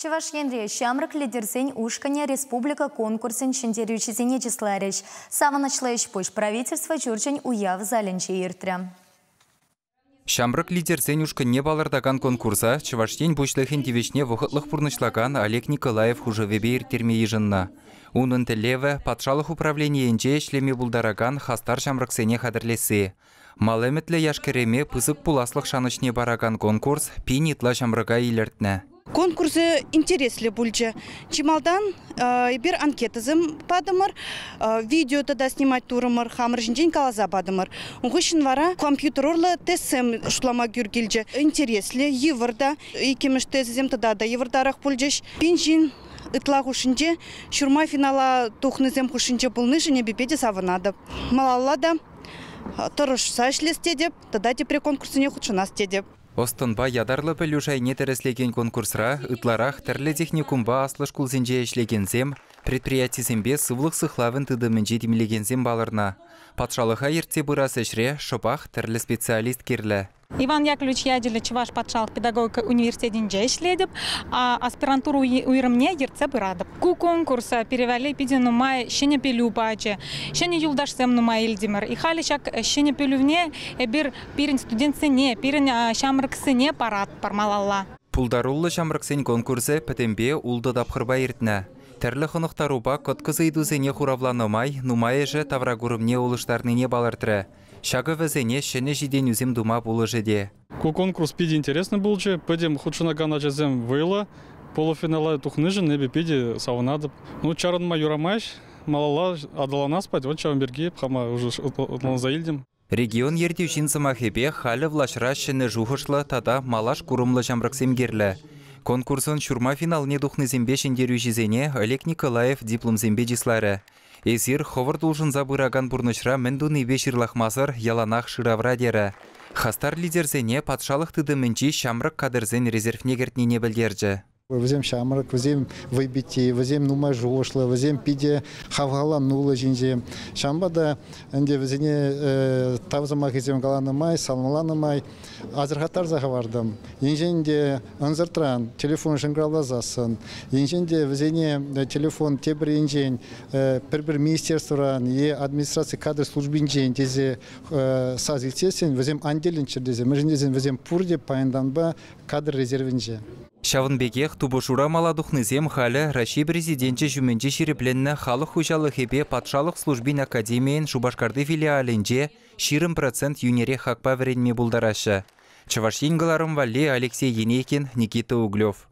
Чӑваш Енре ҫамрӑк лидерсен ушкӑнӗ республика конкурсӗн ҫӗнтерӳҫисене чысларӗҫ. Савӑнӑҫлӑ ӗҫ-пуҫ правительство ҫурчӗн уяв залӗнче иртрӗ. Ҫамрӑк лидерсен ушкӑнне палӑртакан конкурса Чӑваш Ен Пуҫлӑхӗн тивӗҫне вӑхӑтлӑх пурнӑҫлакан Олег Николаев хушӑвӗпе ирттерме йышӑннӑ. Унӑн тӗллевӗ – патшалӑх управленийӗнче ӗҫлеме пултаракан хастар ҫамрӑксене хатӗрлесси. Мал ӗмӗтлӗ яш-кӗрӗме пысӑк пуласлӑх шанӑҫне паракан конкурс пин ытла ҫамрӑка илӗртнӗ. Конкурсӗ интереслӗ пулчӗ. Чи малтан эпир анкетӑсем патӑмӑр, видео тата снимать турӑмӑр, хамӑр ҫинчен каласа патӑмӑр. Ун хыҫҫӑн вара компьютер урлӑ тестсем шутлама тӳр килчӗ. Интереслӗ, йывӑр та. Иккӗмӗш тестсем тата та йывӑртарах пулчӗҫ. Пин ҫын ытла хушшинче ҫурма финала тухнисем хушшинче пулнишӗн эпӗ питӗ савӑнатӑп. Малалла та тӑрӑшса ӗҫлес тетӗп тата тепре конкурссене хутшӑнас тетӗп. Ӑс-тӑнпа ятарлӑ пӗлӳ шайне тӗрӗслекен конкурсра ытларах тӗрлӗ техникумпа аслӑ шкулсенче ӗҫлекенсем, предприятисемпе сывлӑх сыхлавӗн тытӑмӗнче тимлекенсем палӑрнӑ. Патшалӑха ертсе пырас ӗҫре шӑпах тӗрлӗ специалист кирлӗ. Иван Яковлевич ячӗллӗ Чӑваш патшалӑх педагогика университетӗнче ӗҫлетӗп, аспирантура уйрӑмне ертсе пыратӑп. Ку конкурс пире валли питӗ нумай ҫӗнӗ пӗлӳ пачӗ, ҫӗнӗ юлташсем нумай илтӗмӗр. И халӗ ҫак ҫӗнӗ пӗлӳне эпир пирӗн студентсене, пирӗн ҫамрӑксене паратпӑр малалла. Пултаруллӑ ҫамрӑксен конкурсӗ пӗтӗмпе ултӑ тапхӑрпа иртнӗ. Тӗрлӗ хӑнӑхтарупа кӑткӑс ыйтусене хуравланӑ май нумайӑшӗ тавракурӑмне улӑштарнине палӑртрӗ. Ҫакӑ вӗсене ҫӗнӗ ҫитӗнӳсем тума пулӑшӗ те. Ку конкурс питӗ интереслӗ пулчӗ. Пӗтӗм хутшӑнакан ачасем вӑйлӑ. Полуфинала тухнишӗн эпӗ питӗ савӑнатӑп. Ну, чарӑнма юрамасть, малалла аталанас пать. Вот ҫавӑн пирки хама уже ӑнланса илтӗм. Регион ертӳҫин сӑмахӗпе халӗ влаҫра ҫӗнӗ шухӑшлӑ тата малаш курӑмлӑ ҫамрӑксем кирлӗ. Конкурсӑн ҫурма финалне тухнисемпе ҫӗнтерӳҫӗсене Олег Николаев дипломсемпе чысларӗ. Эсир хӑвӑрт улшӑнса пыракан пурнӑҫра мӗн тунипе ҫырлахмасӑр яланах шыравра терӗ. Хастар лидерсене патшалӑх тытӑмӗнчи ҫамрӑк кадрсен резервне кӗртнине пӗлтерчӗ. Вӗсем ҫамрӑк, вӗсем вӑйпитти, вӗсем нумай шухӑшлӑ, вӗсем питӗ хавхалануллӑ ҫынсем. Ҫавӑнпа та ӗнтӗ вӗсене тав сӑмахӗсем каланӑ май, саламланӑ май асӑрхаттарса хӑвартӑм. Енчен те ӑнсӑртран телефон шӑнкӑравласассӑн, енчен те вӗсене телефон тепӗр енчен пӗр-пӗр министерствӑран е администраци кадр службинчен тесе сас илтсессӗн вӗсем ан тӗлӗнччӗр тесе, мӗншӗн тесен вӗсем пурте паянтанпа кадр резервӗнче. Ҫавӑн пекех тупӑшура мала тухнисем халӗ Раҫҫей Президенчӗ ҫумӗнче ҫирӗпленнӗ халӑх хуҫалӑхӗпе патшалӑх службин академийӗн Шупашкарти филиалӗнче 20% йӳнӗрех хакпа вӗренме пултараҫҫӗ. Чӑваш Ен кӑларӑм валли Алексей Енейкин, Никита Углев.